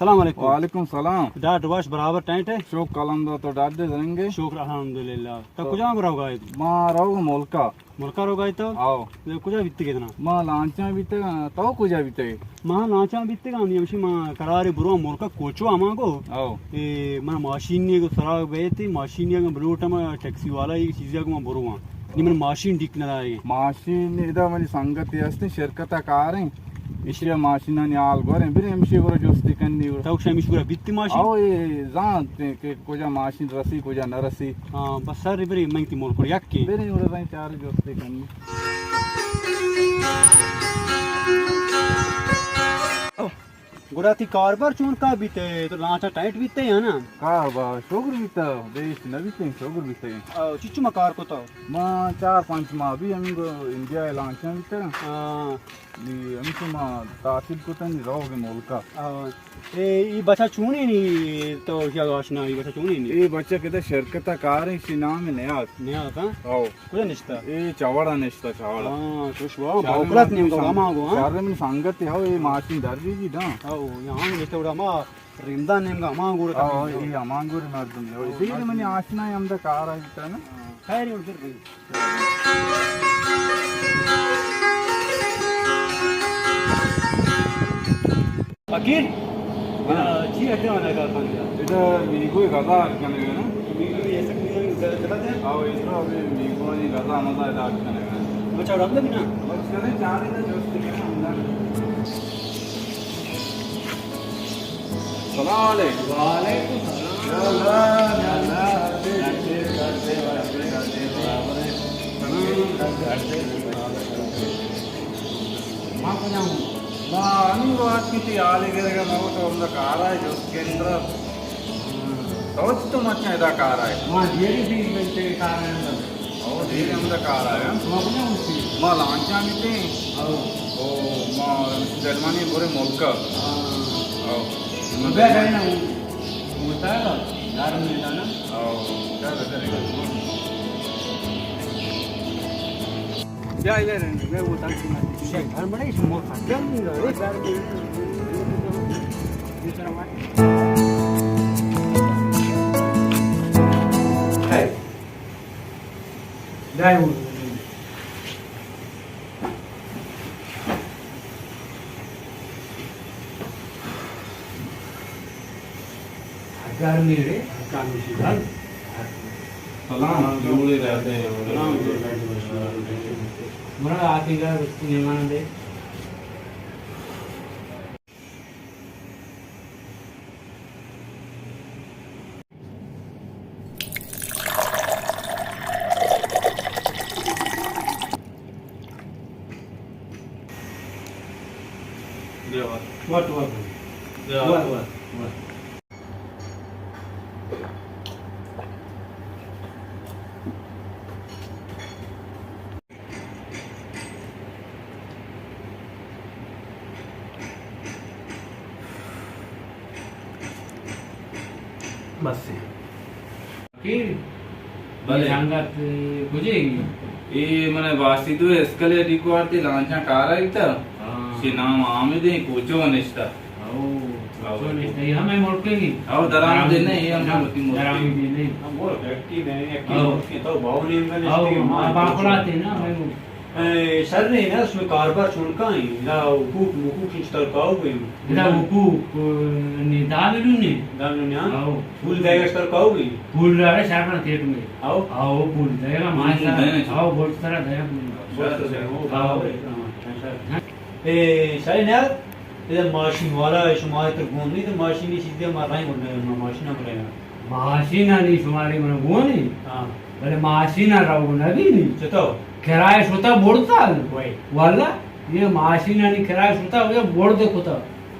السلام علیکم۔ وعلیکم سلام۔ ڈاڈ وش برابر ٹائٹ ئے؟ شکر الحمدللہ، تو ڈاڈ ئے زرنگ ئے؟ شکر الحمدللہ۔ تو تو کجا روگا ئے؟ ما روگ ملکا۔ ملکا روگا ئے تو؟ آؤ۔ تو کجا بیتگ ئے اتنا؟ ما لانچاں بیتگ آں، تو کجا بیتگ ئے؟ ما لانچاں بیتگ آں، نی ہمشی ما قرار برو ملکا کوچو ہما گو۔ آؤ۔ اے من ماشین نی گو سرا بیت، ماشین نی گو بلوٹ ما ٹیکسی والا یہ چیزا گو ما برو آں۔ نی من ماشین ڈیک نہ دارے۔ ماشین ادا منی سنگتے ہستیں، شرکتا کاریں۔ ایشی ءَ ماشینانی حال گوریں، بریں ہمشی گورا جستی کنی گورا۔ تو شمیش گورا بیتی ماشین؟ او، اے زانت کہ کجا ماشین رسی، کجا نہ رسی۔ ہاں، بس سر بریں، من تی مول کر یکی۔ بریں گورا زین چار جستی کنی۔ گڑا تی کاربار چون کا بیتے؟ تو لانچا ٹائٹ بیتے یا نا؟ کاربار شگر بیتا، بیش نہ بیتے، شگر بیتے۔ او، چچو ما کار کتا؟ ما چار پنچ ماہ بی ہمیں گو انڈیا لانچا بیتے۔ ہاں۔ نی ہمیشی ما تحصیل کتن، نی روگ ملکا۔ آ، اے، ای بچہ چونی نی؟ تو یا آشنا، ای بچہ چونی نی؟ اے بچہ کدے شرکتا کاریں، سی نام نیاز۔ نیاز، ہاں؟ او۔ کجا نشتا؟ اے چاوڑا نشتا، چاوڑا۔ ہاں، تو شوا، باوکلات نیم گو، ہما گو، ہاں؟ شہر من سنگت ہو، اے ماشین در بھی جی دا۔ او، یہاں نشتا اڑا ما رندان نیمگا ہمان گورے آ، کپیت۔ اے ہمان گورے مردم اے۔ او، اے مردم۔ منی آشنا ہم دا کار آئی بیتا نا۔ خیر، اڑ در گئی۔ فقیر؟ ہاں۔ چی اٹے آنا کار کن گیا؟ ادا میگو غذا اٹ کنے نا۔ میگو یہ سب میگو غذا دے؟ آ، ادا ابھی میگو نی غذا مزہ ادا اٹ کنے نا۔ بچا رب نا؟ بس کنے چارے نا جوست کنے ہم نا۔ سلام علیکم۔ وعلیکم السلام۔ یا اللہ، یا اللہ۔ ما کجا ہوں؟ ما انو رات کی تی آلے گرگا، ما تو ہم کارا ہے، جوست کیندرا۔ تو تو مچا ادا کارا ہے۔ ما جیڑی بھی بنتے کارا ہے۔ او، دیر ہمدا کار آیا۔ شما کجا ہوتی؟ ما لانچا بیتے۔ او۔ او، ما دلمانی برے ملکا۔ ہاں۔ او۔ بیا کہیں نا، ہوتا ہے، گھر میں لانا۔ او، کیا بہتر ہے؟ بیا ادھر، میں وہ تاکہ گھر بڑے، شما گھر میں۔ دائم۔ ہزار میرے، ہزار میرے۔ سلام، جوڑے رہتے ہیں۔ سلام۔ مرا آتی گا، اس کی مہمان دے۔ وٹ، وٹ۔ وٹ، وٹ، وٹ۔ بس۔ فقیر، بلے۔ سنگت کجے گی؟ اے من باستی تو اسکلے ریکوارڈ تے لانچاں کارا ایتا۔ ہاں۔ شی نام حامد ہیں، کوچو نشتا۔ او، او، کوچو نشتا۔ یہ ہمیں ملک کی۔ او، درام دے نہیں، یہ ہم درام، ملکی ملک درام کی۔ دے نہیں۔ ہم وہ فیکٹری میں، ایک او۔ ملک کی تو باؤ نہیں میں او، نشتی، ہاں، ہاں، باقرات ہے نا، ہمیں وہ۔ اے، شر نے نا، اس میں کاروبار چھوڑ کا ہے، نا حقوق، حقوق سے اشتر کاؤ گئے۔ نا حقوق، نی دامنو نے۔ دامنو نے، ہاں۔ او۔ پول دے گا اشتر کاؤ گئے۔ پول دے گا شہر نا تیٹ میں۔ او۔ او، پول دے گا، پول ماشاءاللہ۔ دے گا۔ او، بہت سارا دے گا پول۔ بہت سارا دے گا۔ او۔ اے، شاہی نیاز، اے ماشین والا شما تر گون نہیں، تو ماشینی چیزیں ما رائیں گون نہیں، ما ماشین ہم رائیں۔ ماشینانی شماری من گون نہیں۔ ہاں۔ بلے ماشین رو نبی نہیں۔ چطور؟ کرایہ شتا برتا۔ وای۔ واللہ، یہ ماشینانی کرایہ شتا، یہ برد کتا۔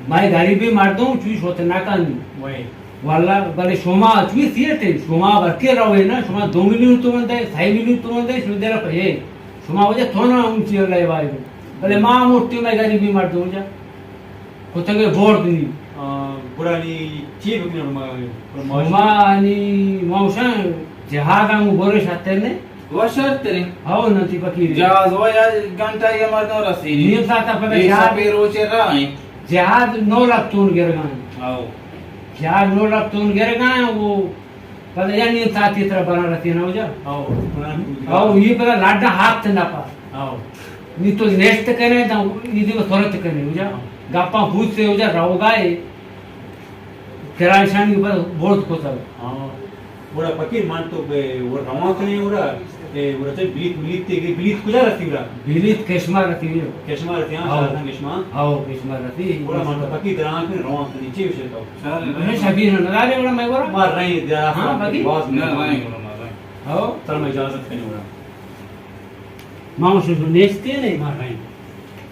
میں غریبی مردم، چوی شت نہ کنی۔ وای۔ واللہ، بلے شما چوی سیٹ ہے، شما برکے روے نا، شما دو میلیون تومن دے، سہ میلیون تومن دے، شما دے رکھے۔ شما وجہ تو نا اونچی اللہ بھائی۔ بلے ما موٹی میں غریبی مردم جا۔ کتگے برد نی۔ آ، گڑا نی چی بکنن ما؟ شما نی موشن جہاد ہم گورے شتر نے؟ و شرتریں۔ ہاو نتی فقیر۔ جہاز و یا گھنٹہ یا مردم رسینی۔ نیم ساعت پدا اے جہاد۔ سپے روچے راہیں۔ جہاد نو لاکھ تون گرگان۔ او۔ چار نو لک تون گرگا ہیں، وہ پتہ یا نیم ساعتی ترا بنا رسی نا ہو جا۔ او۔ او، یہ پتہ لاڈا ہاتھ نہ پا۔ او۔ نی تو نیشت کنے، تا ایدی وہ صورت کنے ہو جا۔ او۔ گپا ہوت سے ہو جا، رہو گائے۔ کرائشانی اوپر بورد کو سر۔ ہاں۔ گڑا پکیر مان تو پہ وہ روان کنے گڑا، اے، گڑا چہ بلیت، بلیت تے گی، بلیت کجا رسی گڑا؟ بلیت کشما رسی گڑا۔ کشما رسی، ہاں، ہاں۔ شاہدان کشما۔ ہاں، کشما رسی۔ گڑا مان تو پکیر دران کنے روان کنے، چی وشے تو؟ میں شبیر نہ دارے گڑا میں گڑا۔ مار رہے ہیں، ہاں، پکیر۔ باز نہ رہے گڑا، مار رہے ہیں۔ ہاں۔ تر میں اجازت کنے گڑا۔ ما شو نیستی نہیں، ما رہے۔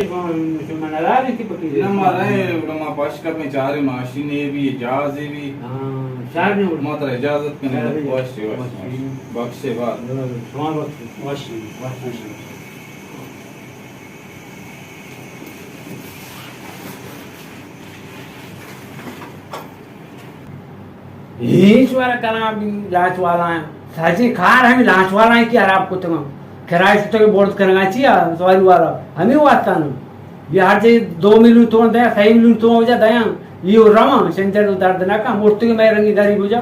ما نہ رہے کہ پکیر۔ نہ، ما رہے، گڑا ما پاش کا میں چارے ماشین ہے بھی، جہاز ہے بھی۔ ہاں، چار نے گڑا۔ ما ترا اجازت کنے، چار نے۔ Wash, wash, wash. بخشے بات۔ شما بخشے۔ Wash, wash, wash. ہیچ وڑ کلام بھی لانچ والا ہیں۔ ساجی کار ہمیں لانچ والا ہیں کہ خراب کتگاں۔ کرایہ شتگ برد کنگا چیا سواری والا۔ ہمیں واسطہ نہ۔ یہ ہر جگہ دو میلیون تومن دیا، سہ میلیون تومن وجہ دیا۔ یہ رواں، شنجر درد نہ کن، مرتگی میں رنگی غریب ہو جا۔